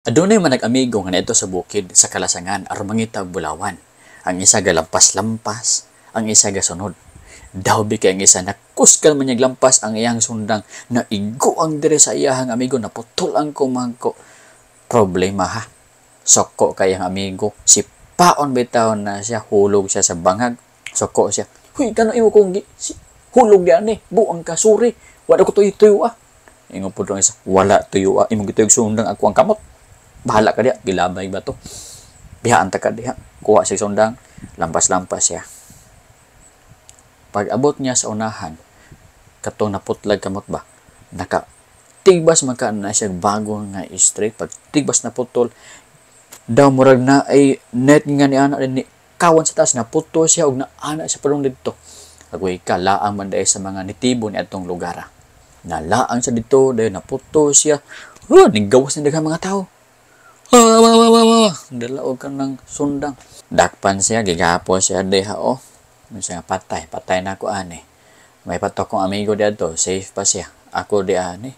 Adunay man nag-amigo nga niadto sa bukid sa kalasangan aron mangita og bulawan. Ang isa galampas-lampas, ang isa gasunod. Daw bi kay ang isa nakusgan man niyang lampas ang iyang sundang, naigo ang dire sa iyahang amigo, naputol ang kumagko. Problema ha. Soko kay ang amigo, si paon bitaw na siya, hulog siya sa bangag. Soko siya. "Huy, kano imo kong si, hulog di ani, buang ka, suri. Wala ko tuyo tuyo ah." Ingon pud ang isa, "Wala tuyo ah, imong gituyog sundang ako ang kamot. Bahala ka diha, gilabay ba to? Bihaan ta ka diha." Kuha siya sundang, lampas-lampas siya. Pag abot niya sa unahan, katong naputlag kamot ba, naka tigbas man ka na siya bago nga straight. Pag tigbas na putol, daw murag na ay net nga ni ana ni kawan sa taas, naputol siya og naana siya padung didto. Agoy ka, laang man dahil sa mga nitibo ni atong lugar. Nalaang siya dito, dahil naputol siya. Oh, nigawas na daghang mga tao. Ah, wah, wah, wah, wah. Dala og kanang sundang. Dakpan siya, gigapos siya diha oh. Siya patay, patay na ako ani. May patok kong amigo diadto, safe pa siya. Ako di ani.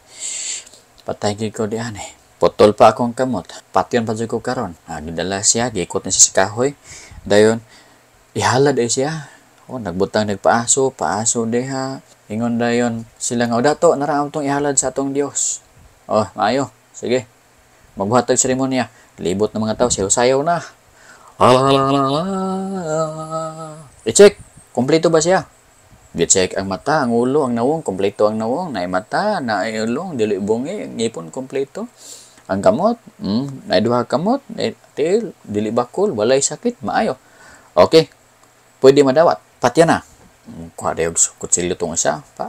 Patay gid ko di ani. Putol pa akong kamot. Patyon pa jud ko karon. Ah, gidala siya, giikot na siya sa kahoy. Dayon ihalad ay siya. Oh, nagbutang nagpaaso, paaso diha. Ingon dayon sila nga, "O dato, nara tong ihalad sa atong Dios." "Oh, maayo. Sige." Magbuhat og seremonya. Libot ng mga tao, sayaw-sayaw na. I-check, kompleto ba siya? Gi-check ang mata, ang ulo, ang nawong, kompleto ang nawong, naay mata, naay ulong, dili bungi, ngipon kompleto. Ang kamot, naay duha kamot, naay tiil, dili bakol, walay sakit, maayo. Okay, pwede madawat. Patya na. Kuha dayon kutsilyo tong isa. Pa.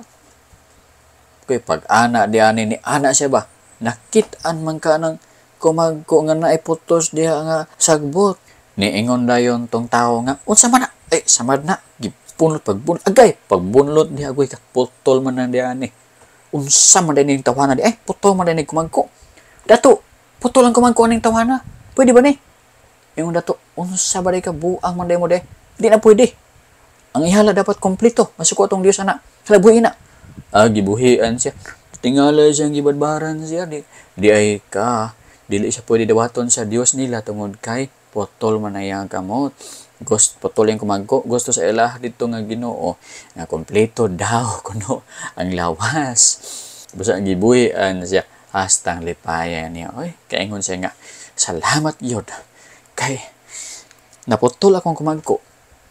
Okay, pag ana di ani ni ana siya ba? Nakit-an man ka ng kumagko nga naiputos diha nga sagbot. Niingon dayon tong tawo nga, "Unsa man na? Eh, samad na." Gipunot pagbunot. Agay, pagbunlot diha agoy ka. Putol man na diha ni. "Unsa man din yung tawana di? Eh, putol man din kumagko. Dato, putol ang kumagko aning tawana. Pwede ba ni?" Ingon dato, "Unsa ba day ka, buang man day mo de? Di na pwede. Ang ihala dapat kompleto. Masuko atong Dios ana. Hala, buhi na." Ah, gibuhian siya. Tingala siyang gibadbaran siya. Di ay ka. Dili siya pwede dawaton sa Dios nila tungod kay putol man ay ang kamot. Gusto putol yung kumagko. Gusto sa ilah dito nga Ginoo nga kompleto daw kuno ang lawas. Basta gibuhian siya hastang lipayan niya. Oy, kaingon siya nga, "Salamat gyud kay naputol akong kumagko."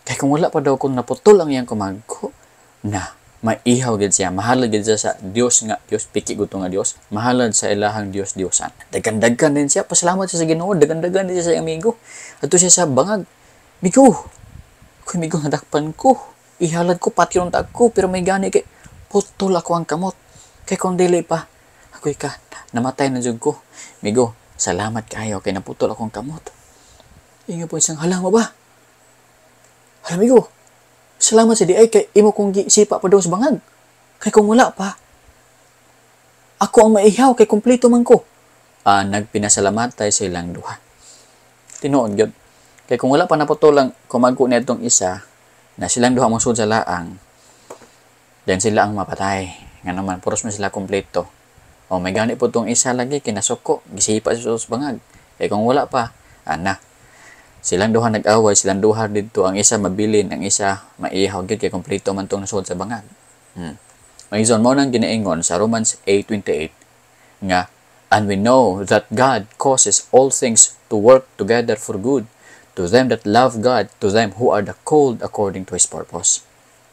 Kay kung wala pa daw kung naputol ang iyang kumagko, na maihaw gid siya, mahalad gid siya sa Dios nga Dios, piki guto nga Dios, mahalad sa ilahang Dios Diosan. Dagan-dagan din siya, pasalamat siya sa Ginoo, dagan-dagan din siya sa amigo. Adto siya sa bangag. "Migo, kuy migo, nadakpan ko. Ihalad ko, patyon ta ko, pero may gani kay putol ako ang kamot. Kay kung dili pa, ako'y ka, namatay na jud ko. Migo, salamat kayo kay naputol akong kamot." Ingon po isang, "Hala mo ba? Hala migo, salamat sa diay kay imo kong gisipa pa daw sa bangag. Kay kung wala pa, ako ang maihaw kay kompleto man ko." Ah, nagpinasalamatay silang duha. Tinuod gyud. Kay kung wala pa naputol ang kumagko nitong isa, na silang duha mosud sa laang, then sila ang mapatay. Nga naman, puros man sila kompleto. O may gani po tong isa lagi, kinasuko, gisipa sa bangag. Kay kung wala pa, ana, silang duha nag-away, silang duha didto, ang isa mabilin, ang isa maihaw gyud kay kompleto man tong nasud sa bangag. Mga mao nang ginaingon sa Romans 8:28 nga, "And we know that God causes all things to work together for good to them that love God, to them who are the called according to His purpose."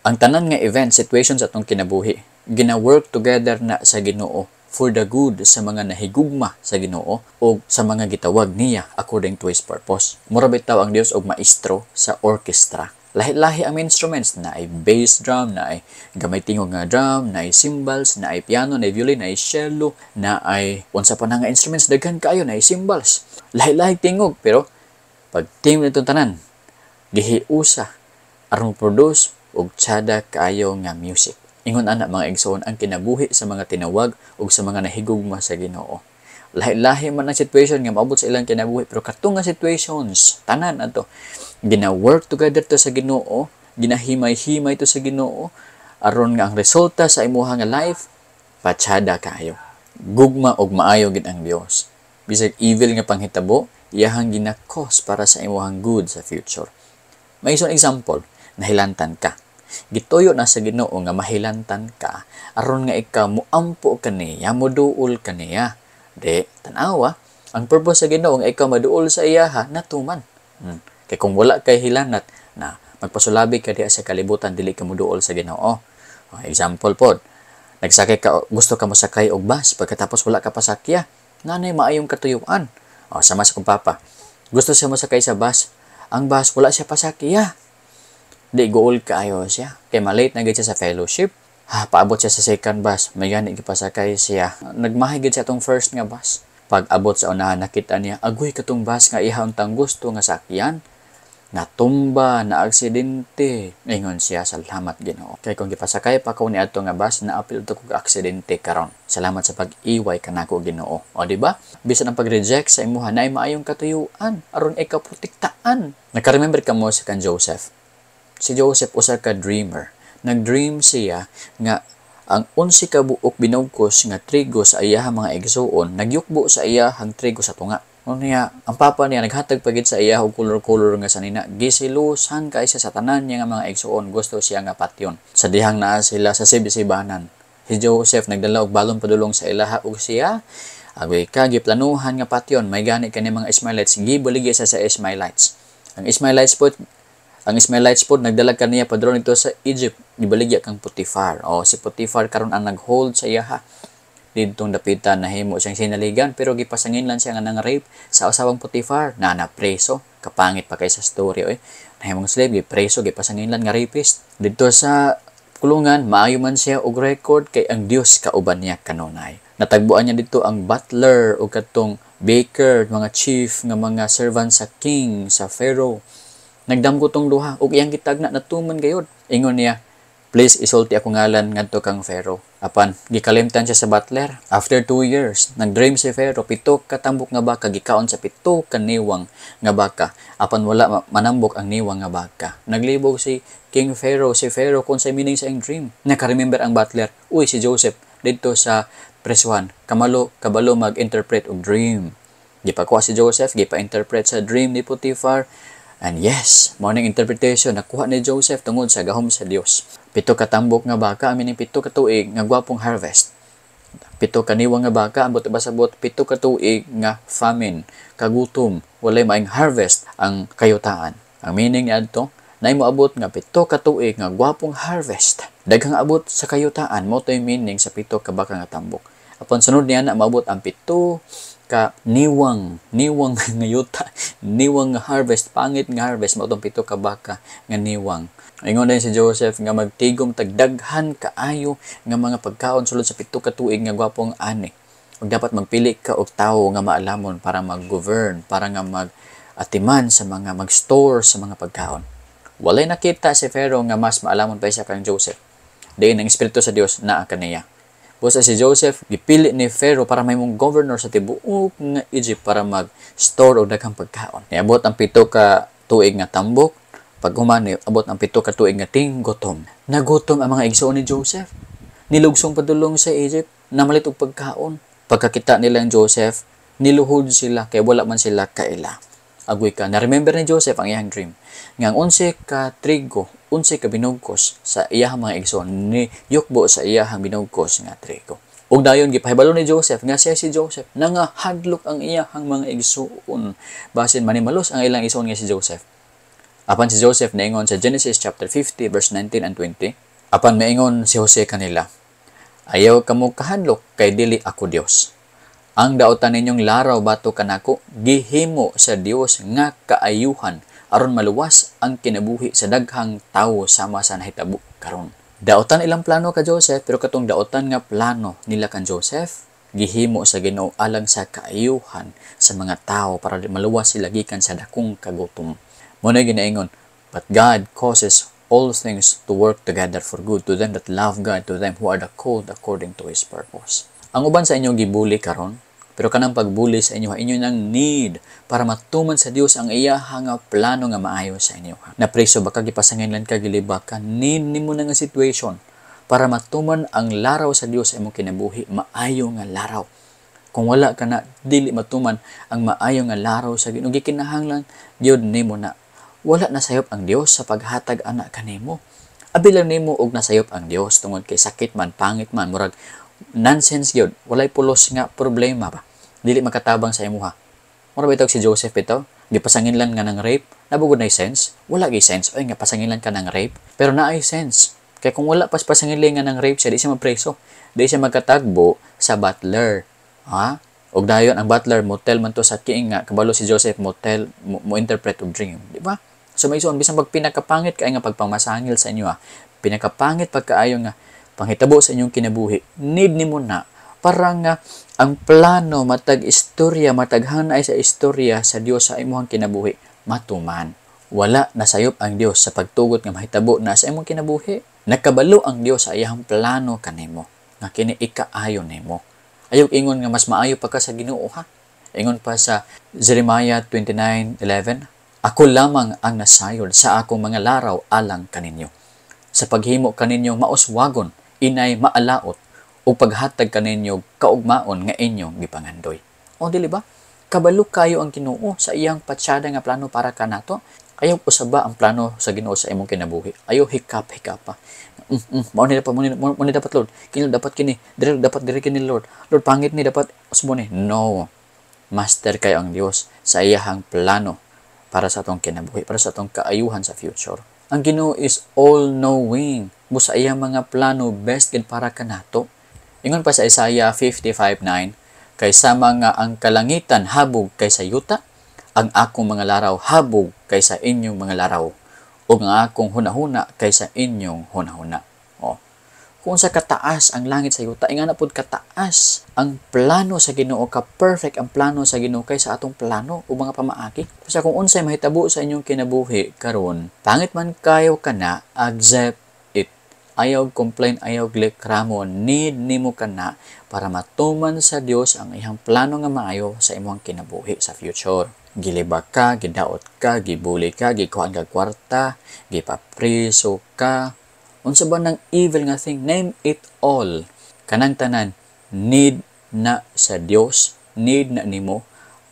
Ang tanan nga event, situations atong kinabuhi, gina-work together na sa Ginoo for the good sa mga nahigugma sa Ginoo o sa mga gitawag niya according to His purpose. Mura bitaw ang Dios og maestro sa orchestra. Lahi-lahi ang instruments, na ay bass drum, na ay gamay tingog nga drum, na ay cymbals, na ay piano, na ay violin, na ay cello, na ay unsa pa na nga instruments, daghan kaayo, na ay cymbals. Lahi-lahi tingog, pero pag tingog nitong tanan, gihiusa aron produce og tsada kaayo nga music. Ingon ana, mga igsoon, ang kinabuhi sa mga tinawag ug sa mga nahigugma sa Ginoo. Lahi-lahi man ang situation nga maabot sa ilang kinabuhi, pero katong nga situations tanan ato gina-work together to sa Ginoo, ginahimay-himay to sa Ginoo aron nga ang resulta sa imuha nga life patsada kaayo. Gugma og maayo gid ang Dios. Bisag evil nga panghitabo, iyahang gina-cause para sa imong good sa future. May isang example, nahilantan ka. Gituyo na sa Ginoo nga mahilantan ka aron nga ikaw muampo kaniya, muduol kaniya. Di tan-awa, ang purpose sa Ginoo nga ikaw maduol sa iyaha natuman. Kay kung wala kay hilanat na magpasulabi ka diha sa kalibutan, dili ka muduol sa Ginoo. Oh, example pod, nagsakay ka, gusto ka mosakay og bus, pagkatapos wala ka pasakya, nanay maayong katuyuan. Oh, sama sa kong papa. Gusto siya mosakay sa bus. Ang bus wala siya pasakya. Di guol kaayo siya. Kay malate na gid siya sa fellowship. Ha, paabot siya sa second bus, may gani gipasakay siya. Nagmahay gid siya tong first nga bus. Pag abot sa unahan, nakita niya, agoy katong bus nga iha untang gusto nga sakyan. Natumba, na aksidente. Ingon siya, "Salamat, Ginoo. Kay kung gipasakay pa ko ni adto nga bus, naapil to kog aksidente karon. Salamat sa pag-iway kanako, Ginoo." O di ba? Bisan ang pag-reject sa imuha na maayong katuyuan aron ikaw protektaan. Naka-remember ka mo sa kan Joseph? Si Joseph usa ka dreamer. Nag-dream siya nga ang 11 ka buok binugkos nga trigo sa iyahang mga igsuon nagyukbo sa iyahang trigo sa tunga. Unya, ang papa niya naghatag pagid sa iya og color-color nga sanina. Gisilusan kay siya sa tanan niya nga mga igsuon, gusto siya nga patyon. Sa dihang naa sila sa sibisibanan, si Joseph nagdala og balon padulong sa ilaha ug siya agoy ka giplanuhan nga patyon. May gani kani mga Ishmaelites, gibaligi sa Ishmaelites. Ang Ishmaelites po nagdala kaniya padulong nito sa Egypt, gibaligya kang Potiphar. O si Potiphar karon ang naghold sa iyaha didtong dapitan, nahimo siyang sinaligan, pero gipasangin lang siya nga nang rape sa asawang Potiphar na napreso. Kapangit pa kay sa story oy. Nahimong slave, gipreso, gipasangin lang nga rapist. Didto sa kulungan, maayo man siya og record kay ang Dios kauban niya kanunay. Natagbuan niya dito ang butler o katong baker, mga chief nga mga servant sa king, sa Pharaoh. Nagdamgo tong duha ug iyang gitagna, natuman gayud. Ingon niya, "Please isulti ako ngalan ngadto kang Pharaoh." Apan gikalimtan siya sa butler. After 2 years, nagdream si Pharaoh, pito ka tambok nga baka gikaon sa pito ka niwang nga baka. Apan wala manambok ang niwang nga baka. Naglibog si King Pharaoh, si Pharaoh, kung sa meaning sa iyang dream. Naka-remember ang butler, uy, si Joseph didto sa presuhan, kamalo kabalo mag-interpret og dream. Gipakuha si Joseph, gipa-interpret sa dream ni Potiphar. And yes, morning interpretation nakuha ni Joseph tungod sa gahom sa Dios. Pito ka tambok nga baka, meaning 7 ka tuig nga gwapong harvest. Pito ka niwang nga baka, ambot basabot 7 ka tuig nga famine, kagutom, walay maing harvest ang kayutaan. Ang meaning niadto, nay moabot nga 7 ka tuig nga gwapong harvest. Daghang abot sa kayutaan, mo to'y meaning sa pito ka baka nga tambok. Apan sunod niya na maabot ang pito ka niwang, niwang nga yuta, niwang nga harvest, pangit nga harvest, mao tong pito ka baka nga niwang. Ingon din si Joseph nga magtigom tagdaghan kaayo nga mga pagkaon sulod sa 7 ka tuig nga gwapong ani. Ug dapat magpili ka og tawo nga maalamon para mag-govern, para nga mag-atiman sa mga mag-store sa mga pagkaon. Walay nakita si Pharaoh nga mas maalamon pa siya kang Joseph. Diin ang espiritu sa Dios naa kaniya. Busa si Joseph gipili ni Pharaoh para mahimong governor sa tibuok nga Egypt para mag-store og daghang pagkaon. Niabot ang 7 ka tuig nga tambok, paghuman abot ang 7 ka tuig nga tinggutom. Nagutom ang mga igsoon ni Joseph. Nilugsong padulong sa Egypt, namalit og pagkaon. Pagkakita nila ang Joseph, niluhod sila kay wala man sila kaila. Agoy ka, na-remember ni Joseph ang iyang dream. Nga ang 11 ka trigo, 11 ka binugkos sa iyahang mga igsoon, ni yukbo sa iyahang binugkos nga trigo. Ug dayon gipahibalo ni Joseph nga siya si Joseph, nangahadlok ang iyahang mga igsoon. Basin manimalos ang ilang igsoon nga si Joseph. Apan si Joseph naingon sa Genesis chapter 50 verse 19 and 20, apan maingon si Jose kanila, "Ayaw kamo kahadlok kay dili ako Dios. Ang daotan ninyong laraw batok kanako gihimo sa Dios nga kaayuhan aron maluwas ang kinabuhi sa daghang tawo sama sa nahitabo karon." Daotan ilang plano ka Joseph, pero katong daotan nga plano nila kan Joseph gihimo sa Ginoo alang sa kaayuhan sa mga tao para maluwas sila gikan sa dakong kagutom. Mo na ginaingon, "But God causes all things to work together for good to them that love God, to them who are the called according to His purpose." Ang uban sa inyo gibuli karon, pero kanang pagbuli sa inyo, inyo nang need para matuman sa Dios ang iya nga plano nga maayo sa inyo. Napreso ba ka, gipasanginlan ka, gilibak ka, need nimo na nga situation para matuman ang laraw sa Dios sa imong kinabuhi, maayo nga laraw. Kung wala ka na, dili matuman ang maayo nga laraw sa Ginoo. Gikinahanglan gyud nimo na. Wala nasayop ang Dios sa paghatag ana kanimo. Abi lang nimo og nasayop ang Dios tungod kay sakit man, pangit man, murag nonsense gyud, walay pulos nga problema ba. Dili makatabang sa imuha. Mura bitaw si Joseph bitaw, gipasanginlan nga ng rape, naa ba gud nay sense? Wala gyud sense. Oy, nga pasanginlan ka ng rape, pero naay sense. Kay kung wala pas pasangili nga ng rape siya, di siya mapreso. Di siya magkatagbo sa butler. Ha? Og dayon ang butler mo-tell man to sa king nga kabalo si Joseph mo-tell mo interpret og dream, di ba? So may isuon, bisan pag pinakapangit kay nga pagpamasangil sa inyo ha, pinakapangit pagkaayo nga panghitabo sa inyong kinabuhi, need nimo na para nga ang plano matag istorya, matag hanay sa istorya sa Dios sa imong kinabuhi matuman. Wala nasayop ang Dios sa pagtugot nga mahitabo na sa imong kinabuhi. Nakabalo ang Dios sa iyang plano kanimo nga kini ikaayo nimo. Ayaw ingon nga mas maayo pa ka sa Ginoo ha. Ingon pa sa Jeremiah 29:11, "Ako lamang ang nasayod sa akong mga laraw alang kaninyo, sa paghimo kaninyo mauswagon, inay maalaot, ug paghatag kaninyo kaugmaon nga inyong gipangandoy." O dili ba? Kabalo kayo ang Ginoo sa iyang patsada nga plano para kanato. Ayaw usaba ang plano sa Ginoo sa imong kinabuhi. Ayaw hikap-hikap pa. Mao ni dapat, mao ni dapat, Lord. Kini dapat kini, dire dapat dire kini, Lord. Lord, pangit ni, dapat usbo ni. No. Master kayo ang Dios sa iyahang plano para sa atong kinabuhi, para sa atong kaayuhan sa future. Ang Ginoo is all-knowing. Busa iyang mga plano best gid para kanato. Ingon pa sa Isaiah 55:9, "Kay sama nga ang kalangitan habog kaysa yuta, ang akong mga laraw habog kaysa inyong mga laraw, ug ang akong hunahuna kaysa inyong hunahuna." Oh. Kung sa kataas ang langit sa yuta, ingana pud kataas ang plano sa Ginoo, ka perfect ang plano sa Ginoo kaysa atong plano o mga pamaagi. Kasi kung unsay mahitabo sa inyong kinabuhi karon, pangit man kayo kana, accept it. Ayaw complain, ayaw reklamo, need nimo kana para matuman sa Dios ang iyang plano nga maayo sa imong kinabuhi sa future. Gilibak ka, gidaot ka, gibuli ka, gikuhaan ka kwarta, gipapriso ka, unsa ba ng evil nga thing, name it all. Kanang tanan, need na sa Dios, need na nimo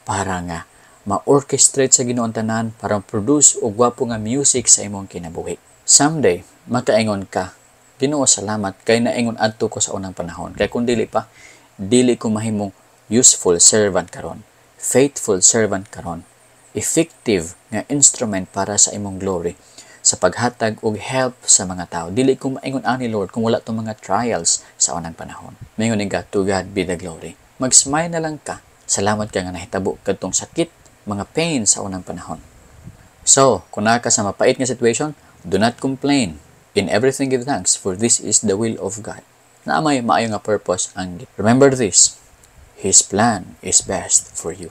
para nga ma-orchestrate sa Ginoo ang tanan para produce og gwapo nga music sa imong kinabuhi. Someday, makaingon ka, "Ginoo, salamat kay naingon adto ko sa unang panahon. Kay kung dili pa, dili ko mahimong useful servant karon, faithful servant karon, effective nga instrument para sa imong glory sa paghatag og help sa mga tao. Dili ko maingon ani, Lord, kung wala tong mga trials sa unang panahon." Maingon ka, "To God be the glory." Mag-smile na lang ka. Salamat ka nga nahitabo kadtong sakit, mga pain sa unang panahon. So, kung naa ka sa mapait nga situation, do not complain. In everything give thanks, for this is the will of God. Na may maayo nga purpose ang. Remember this, His plan is best for you.